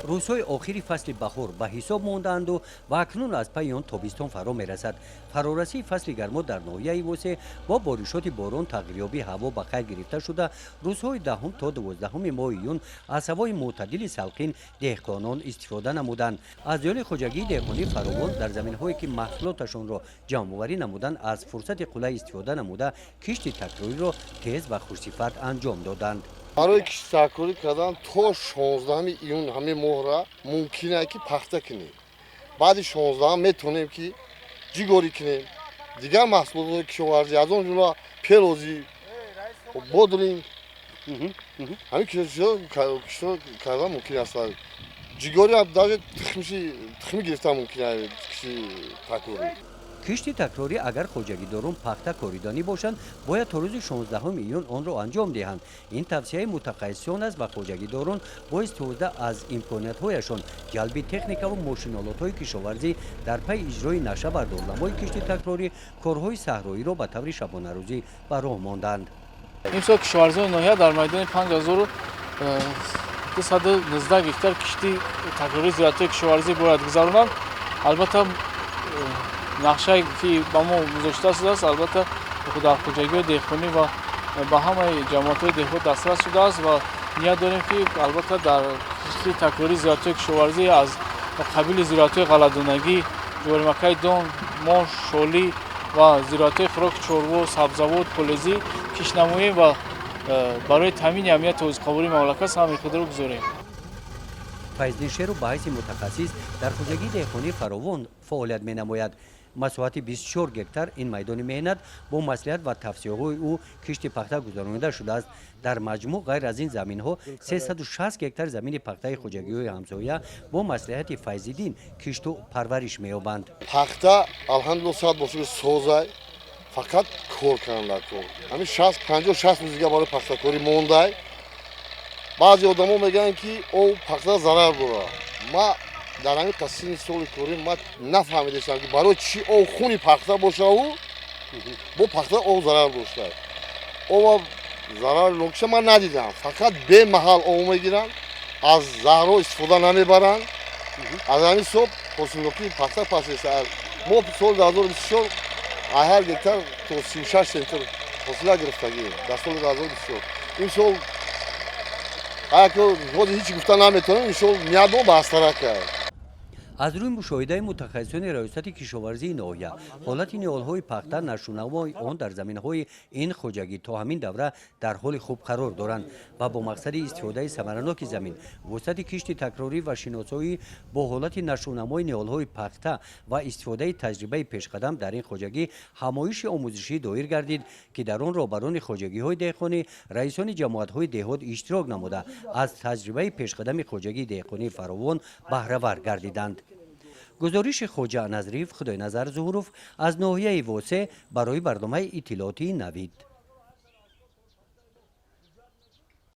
Рӯзҳои охири фасли баҳор ба ҳисоб мондаанду ва акнун аз пайи он тобистон фаро мерасад. Фарорасии фасли гармо дар ноҳияи Восеъ бо боришоти борон, тағйирёбии ҳаво ба қайд гирифта шуда, рӯзҳои 10-ум то 12-уми моҳи июн аз ҳавои мӯътадили салқин деҳқонон истифода намуданд. Аз ҷониби хоҷагии деҳқонии Фаровон дар заминҳое, ки маҳсулоташонро ҷамъоварӣ намуданд, аз фурсати қулай истифода намуда, кишти такрориро тез ва хушсифат анҷом доданд. Барои кишти такрорӣ кардан то 16 июн ҳамин моҳра мумкин ки пахта кунем. Баъди 16-ам метавонем, ки ҷигорӣ кунем, дигар маҳсулотҳои кишоварзӣ, аз он ҷумла пелозӣ, бодринг, ҳамин кишто кардан мумкин аст. Ҷигорӣ даже тухмӣ гирифтан мумкин аст кишти такрорӣ. Кишти такрорӣ, агар хоҷагидорон пахта кориданӣ бошанд, бояд то рӯзи 16 июн онро анҷом диҳанд. Ин тавсияи мутахассисон аст ва хоҷагидорон бо истифода аз имкониятҳояшон, ҷалби техникаву мошинолотҳои кишоварзӣ, дар пайи иҷрои нақша ва дорнамои кишти такрорӣ корҳои саҳроиро ба таври шабонарӯзӣ ба роҳ монданд. Имсол кишоварзони ноҳия дар майдони 5219 гектар кишти такрории зироатҳои кишоварзӣ бояд гузаронанд. Албатта, нақшае, ки ба мо гузошта шудааст, албатта, дар хоҷагиҳои деҳқонӣ ва ба ҳамаи ҷамоатҳои деҳот дастрас шудааст ва ният дорем, ки албатта дар кишти такрории зироатҳои кишоварзӣ аз қабили зироатҳои ғалладонагӣ, ҷуворимакаи дон, мош, шолӣ ва зироатҳои хӯроки чорво, сабзавот, полезӣ кишт намоем ва барои таъмини амнияти озуқавории мамлакат саҳми худро гузорем. Файздин Шеров ба ҳайси мутахассис дар хоҷагии деҳқонии Фаровон фаъолият менамояд. Масоҳати 24 гектар ин майдони меҳнат бо маслиҳат ва тавсияҳои ӯ кишти пахта гузаронида шудааст. Дар маҷмӯъ, ғайр аз ин заминҳо, 360 гектар замини пахтаи хоҷагиҳои ҳамсоя бо маслиҳати Файзиддин кишту парвариш меёбанд. Пахта, алҳамдулилла, сад бошур созай, фақат кор кардан дар кор. Ҳамин 60, 50, 60 рӯз дига барои пахтакорӣ мондай. Баъзе одамо мегӯянд, ки об пахта зарар дорад. Ма дар ҳамин қасини соли корӣ ма нафаҳмидастам, ки барои чӣ об хуни пахта бошаву бо пахта об зарар дошта. Оба зарар нокиша ман надидам. Фақат бемаҳал об мегиранд, аз заҳрҳо истифода намебаранд. Аз ҳамин ҳисоб ҳосилнокии пахта паст нест. Мо соли 2024 ҳар гектар то 36 центнер ҳосила гирифтагӣ дар соли 2024. Имсол ҳозир ҳеҷ гуфта наметавонем. Имсол ният мо ба Астара кард. Аз рӯи мушоҳидаи мутахассисони Раёсати кишоварзии ноҳия, ҳолати ниҳолҳои пахта, нашъунамои он дар заминҳои ин хоҷагӣ то ҳамин давра дар ҳоли хуб қарор доранд ва бо мақсади истифодаи самараноки замин, вусъати кишти такрорӣ ва шиносоӣ бо ҳолати нашъунамои ниҳолҳои пахта ва истифодаи таҷрибаи пешқадам дар ин хоҷагӣ ҳамоиши омӯзишӣ доир гардид, ки дар он роҳбарони хоҷагиҳои деҳқонӣ, раисони ҷамоатҳои деҳот иштирок намуда, аз таҷрибаи пешқадами хоҷагии деҳқонии Фаровон баҳравар гардиданд. Гузориши Хоҷа Назриев, Худойназар Зуҳуров аз ноҳияи Восеъ барои барномаи иттилоотии «Навид».